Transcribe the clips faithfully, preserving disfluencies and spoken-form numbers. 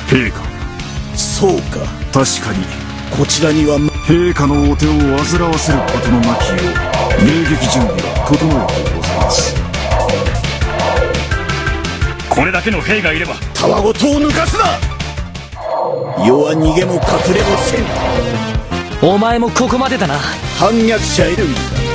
陛下。そうか。確かに。こちらにはま、陛下のお手を煩わせることのなきよう、迎撃準備は整えてございます。これだけの兵がいれば。たわごとを抜かすな。余は逃げも隠れもせん。お前もここまでだな。反逆者エルウィンだ。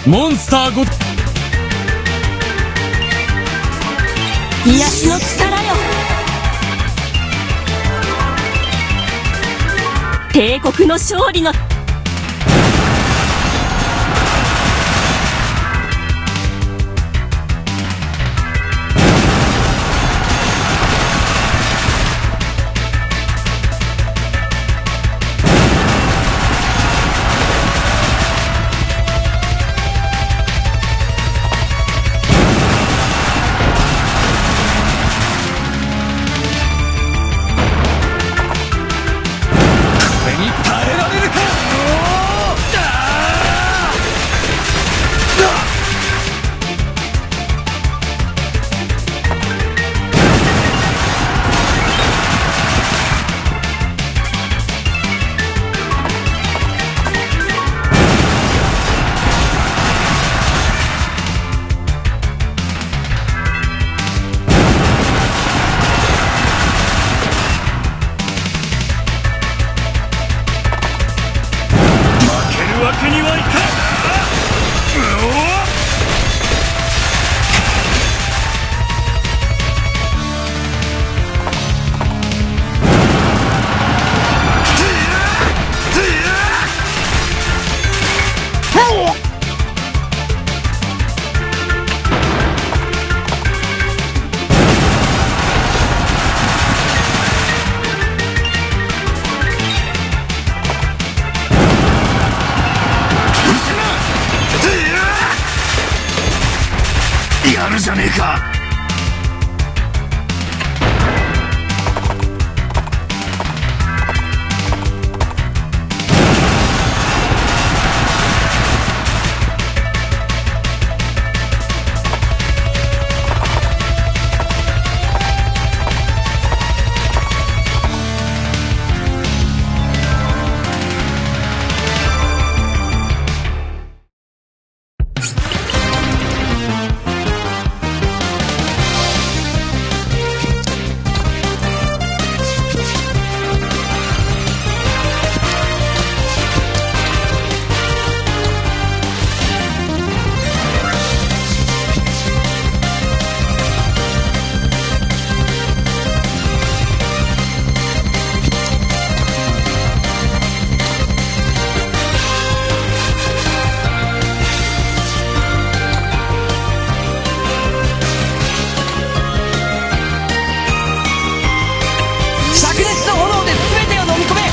モンスターご、癒しの力よ。帝国の勝利の負けるわけにはいかん。やるじゃねえか。灼熱の炎で全てを飲み込め。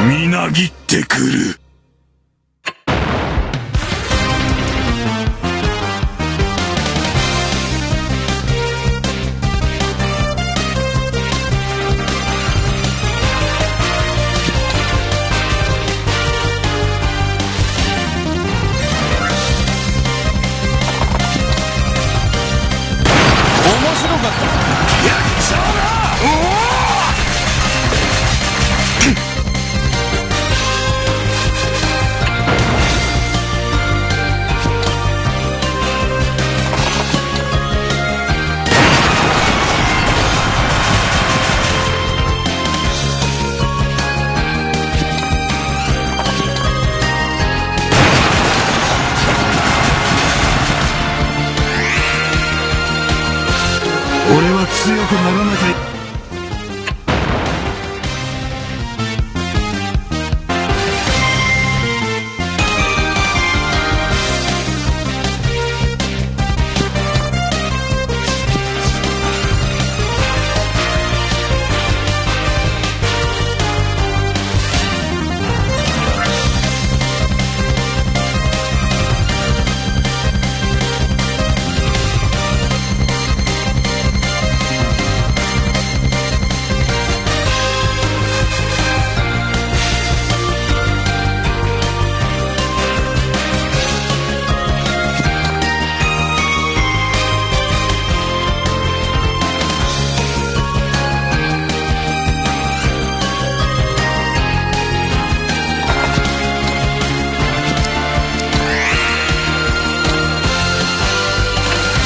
みなぎってくる。面白かった。やっちゃうな。俺は強くならなきゃ。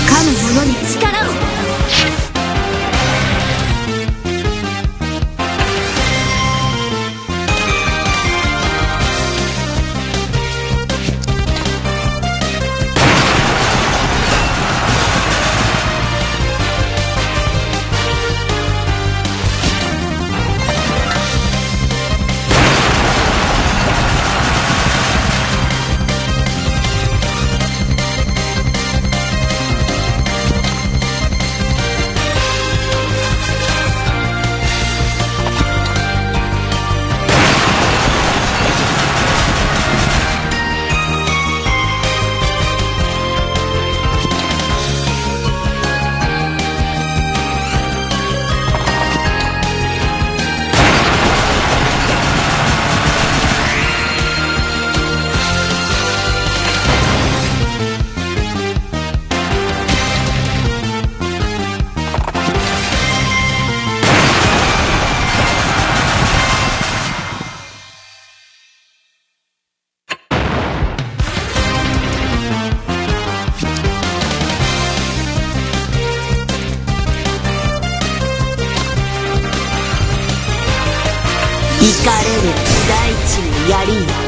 かむ者に力を。イカれる大地の槍よ。